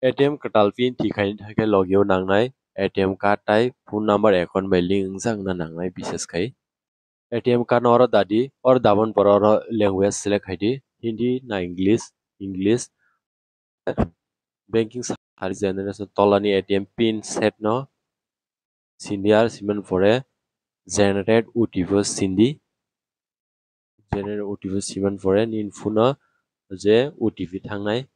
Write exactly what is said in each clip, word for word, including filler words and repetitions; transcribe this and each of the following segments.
A T M kwtal pin tikhaini thangkhe logio nangnai A T M card tai phone number account bai link wngjak wngna nangnai bises khai. A T M card no oro dadi, oro dabon pore oro language select khaidi, Hindi na English, English. Banking service generation tolani A T M pin set no sindi ar siman pore generate O T P o sindi. Generate O T P siman pore nini phone o je O T P thangnai,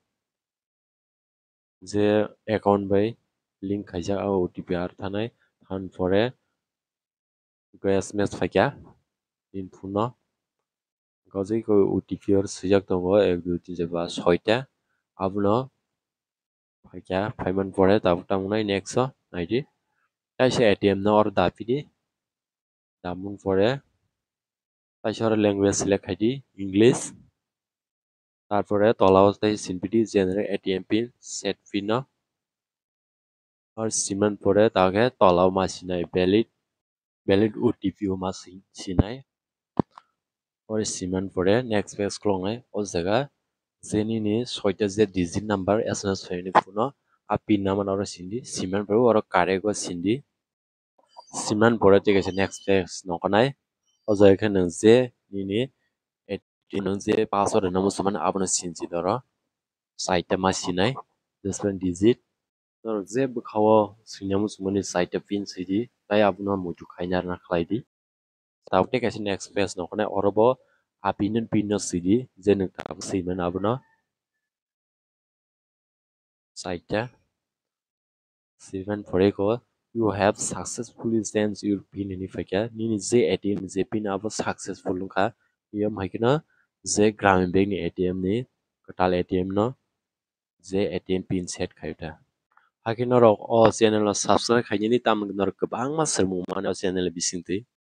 je account bai link khaijak, o O T P ar thanai, than pore S M S phaikha nini phone o. Gojek O T P or swijak tongo ek dui tin char pach soita. Abono phaikha, phaiman pore tabuk tamo nai next o naidi. Kaisa A T M no oro dapidi. Damung pore kaisa oro language select khaidi English. Tarpore tola o tei sinpidi generate A T M pin set pin no. Or siman pore takhe tola o ma sinai valid, valid O T P o ma si-, sinai. Or siman pore next page klongnai o jaga je nini soita je digit number S M S phaini phone o a pin number oro sindi, siman pore oro correct o sindi. Siman pore tei kaisa next page nongkhornai. O jaga khe nwng je nini A T M nwng je password rwna muchungmani abono sinchi doro. Saita ma sinai. Just one digit. Norok je bwkhao swina muchungmani saita pin sidi. Tai abono muitu khaina rwna khlai di. Tabuk tei kaisa next page nongkhornai. Oro bo a pin no, pin no sidi. Je nwng tabuk swimani abono. Saita. Siman pore ko, "You have successfully changed your pin," hinwi phaikha. Nini je A T M je pin abo successful wngkha. Iyo hai kheno je Gramin Bank ni A T M ni kwtal A T M no je A T M pin set khai ta. Hakhe norok o channel no subscribe khainani, tamni norok kwbangma swrwngmung mano o channel bisingtwi.